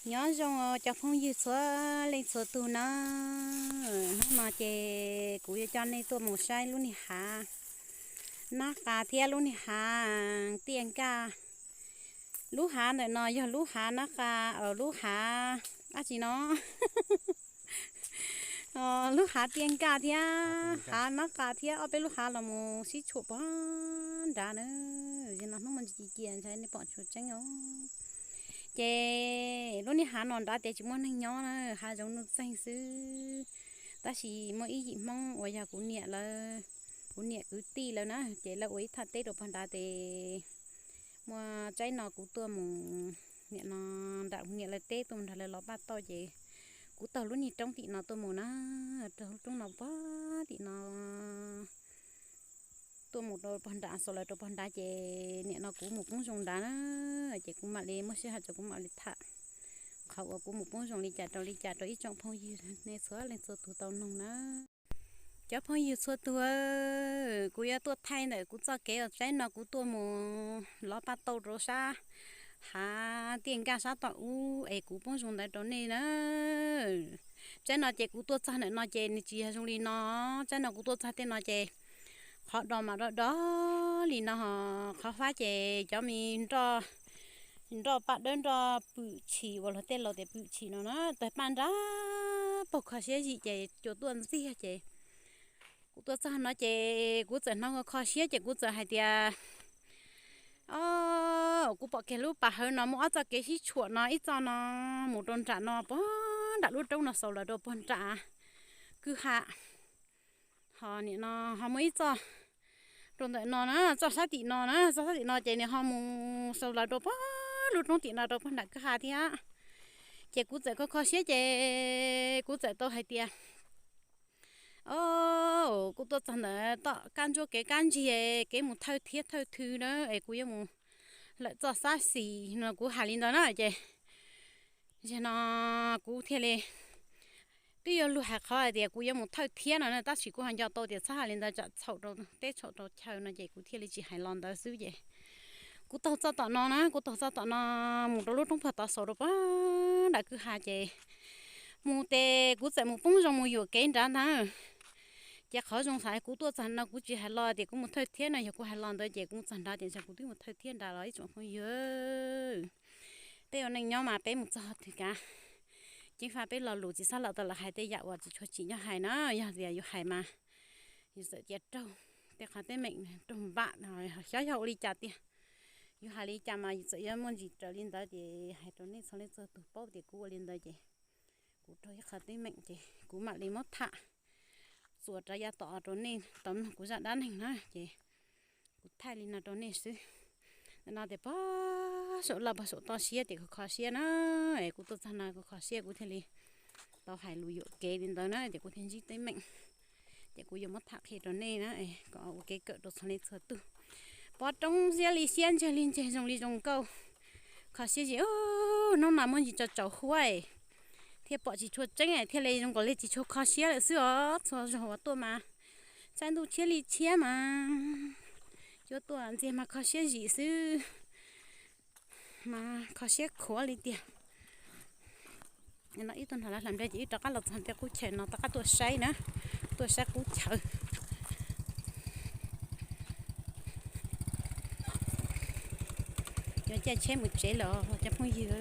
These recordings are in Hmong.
Nyob zoo cov phooj ywg txhua leej txhua tus na, hnub no ces kuv yuav coj nej tuaj mus saib lub niag hav nab qa thiab lub niag hav tiaj nkaj. Lub hav ntawm no yog lub hav nab qa, lub hav dab tsi no, lub hav tiaj nkaj thiab hav nab qa thiab ob peb lub hav los mus sib tshuam pog nrad na. Yog no hnub muaj ntsis ci cia ntshai nej pom tsis tseeb os. Ces lub niag hav no nrad tias tsis muaj neeg nyob na, hav zoov nuj txeeg xwb. Tab sis muaj ib yim Hmoob uas yog kuv niam lawv, kuv niam kwv tij lawv na, ces lawv ua ib thaj teb rau pog nrad ces muaj tsaib no kuv tuaj mus, niam no nram kuv niam lawv teb tuaj mus nrog lawv lov paj tauj ces kuv taug lub niag roob tim no tuaj mus na, taug lub roob no pog tim no tuaj mus rau pog nrad, xaus lawv rau pog nrad ces niam no kuv mus poob zoo nrad na, ces kuv mam li muaj sij hawm ces kuv mam li tham qhov uas kuv mus poob zoo li cas rau li cas rau ib tsoom phooj ywg nej txhua leej txhua tus tau noog na. Cov phooj ywg txhua tus, kuv yuav tuaj thaij ntawm kuv txoj kev uas tsaib no kuv tuaj mus lov paj tauj rau sab hav tiaj nkaj sab tom ub es kuv poob zoo ntawd rau nej na. Tsaib no ces kuv tuaj txog ntawm no ces nws tsis yog zoo li no. Tsaib no kuv tuaj txog tej no ces qhov do mas do do li no, qhov fab ces cov me nroj paj dawb nroj pwm tshis uas luag tej laus tias pwm tshis no na, tawg paj nrad paug kho siab zim ces cua tuaj ntxiag ces kuv tuaj txog no ces kuv txawm hnov kho siab ces kuv txawm hais tias, o, kuv pom kiag lub pas hawv no muaj ob txoj kev sib tshuam no, ib txoj no mus rau nram no pog nram lub roob no xaus lawv rau pog nram kwj ha. Ho nim no ho muaj ib txoj rau ntawm no na, txoj sab tim no na, txoj sab tim no ces nws ho mus xaus lawv rau pog lub roob tim no rau pog nram kwj ha thiab. Ces kuv txawm kho kho siab ces kuv txawm tau hais tias, o, kuv tuaj txog ntawm tom kab ntsuab kev kab ntsig kev mus thawj thiab thawj thw na es kuv yuav mus lawm txoj sab xis no kuv hais li ntawd na ces, zaum no kuv thiaj li, twb yog luag hais qhov hais tias kuv yuav mus thawj thiab no na, tab sis kuv ho nco tau tias txhob hais li ntawd tsam txhaum rau teb txhaum rau chaw no ces kuv thiaj li tsis hais los ntawd xwb ces kuv taug txoj tom no na, kuv taug txoj tom no mus rau lub roob pog tod xaus rau pog nram kwj ha ces mus ces kuv txawm mus poob zoo mus yuam kev nrad ntag. Ces qhov zoo xav kuv tuaj txog no kuv tsis hais los tias kuv mus thawj thiab no, yog kuv hais los ntawd ces kuv mus txog nrad ces ntshe kuv twb mus thawj thiab nrad los ib tsoom phooj ywg. Peb ua neej nyob mas peb mus txog twg kav, ceev faj peb lo lus tsis txhob lam tau lam hais tej yam uas tsis tshua tsim nyog hais na. Yog tias yus hais mas yus txawm cia raug tej qhov teeb meem raug npam, xyov yog ua li cas tiag. Yus hais li cas mas yus txawm yuav muaj ntsis raws li ntawd ces hais rau nej txhua leej txhua tus paub tias kuv ua li ntawd ces kuv raug ib qhov teeb meem ces kuv mam li muab tham txuas rov yav tom rau nej tau mloog kuv zaj dab neeg na ces kuv thaij li no rau nej xwb. Ntawm no tias pog saum laj pog saum toj siab tias kho kho siab na, es kuv tuaj txog no kho kho siab kuv thiaj li tau hais lus yuam kev li ntawd na ces kuv thiaj ntsib teeb meem. Ces kuv yuav muab tham qhia rau nej na, kom ua kev kawm rau txhua leej txhua tug. Pov roob siab li siab ntseg li ntseg zoo li zoo nkauj, kho siab zim. Hnub no muaj ntsis tsaus tsaus huab thiaj pom tsis tshua tseeb thiaj li zoo nkaus li tsis tshua kho siab lawm xwb os. Txhua zaug uas tuaj mas saib ntuj tshiab li tshiab mas, cua tuaj ntxiag mas kho siab zim xwb, mas kho siab khuav li tiag. No ib tug nrog lawv hlais nplej ces wb rov qab los txog ntiaj qub chaw no rov qab tuaj saib na, tuaj saib qub chaw. Yuav caij tsheb mus tsev lawm cov phooj ywg.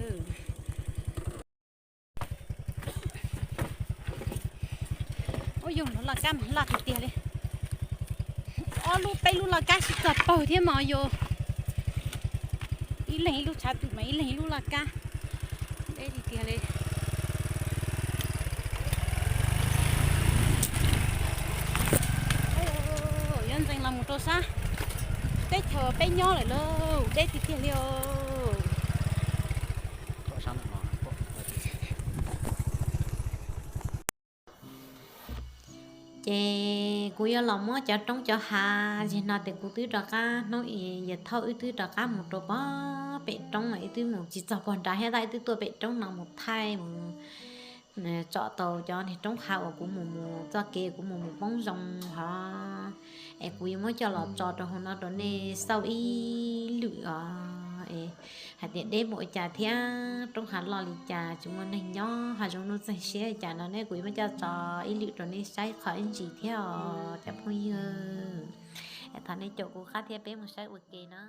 Ub, yog lub laj kab mas laj tiag tiag li. Ob lub peb lub laj kab sib txog paug thiab mas yog ib leeg ib lub tshav twm mas ib leeg ib lub laj kab. Deb tiag tiag li. Yuav ntxeev los mus rau sab teb chaws peb nyob lawm lauj, deb tiag tiag li os. Ces kuv yuav los muab cov roob cov hav zig no tias kuv twb rov qab hnub yawm thaub wb twb rov qab mus rau pog pem roob, wb twb mus tsis txog pog nrad thiab tab wb twb tuaj pem roob no mus thaij mus tsom tau cov niag roob hav uas kuv mus mus txoj kev kuv mus mus poob zoo hov. Es kuv yuav muab coj los tso rau hauv no rau nej xauj ib lwm os. Es hais tias deb mus ua cas thiab roob hav loj li cas tsis muaj neeg nyob, hav zoov nuj txeeg siab li cas no ne, kuv yuav muab coj tso ib lwm rau nej saib qhov ib ntsis thiab os cov phooj ywg. Thov nej caum kuv qab thiab peb mus saib ua ke na.